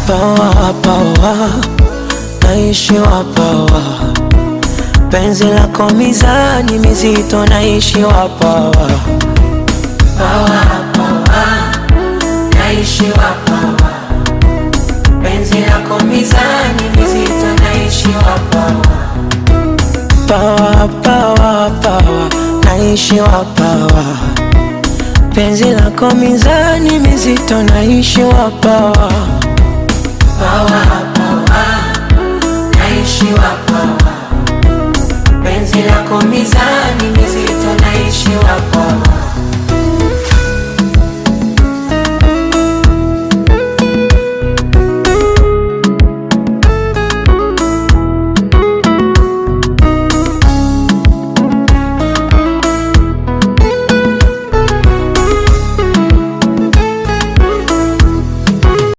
Pawa pawa, naishiwa pawa, penzi lako mizani mizito, naishiwa pawa. Pawa pawa, naishiwa pawa, penzi lako mizani mizito, naishiwa pawa. Pawa pawa pawa, naishiwa pawa, penzi lako mizani mizito, naishiwa pawa. Pawa pawa, naishiwa pawa, penzi lako mizani mizito, naishiwa pawa.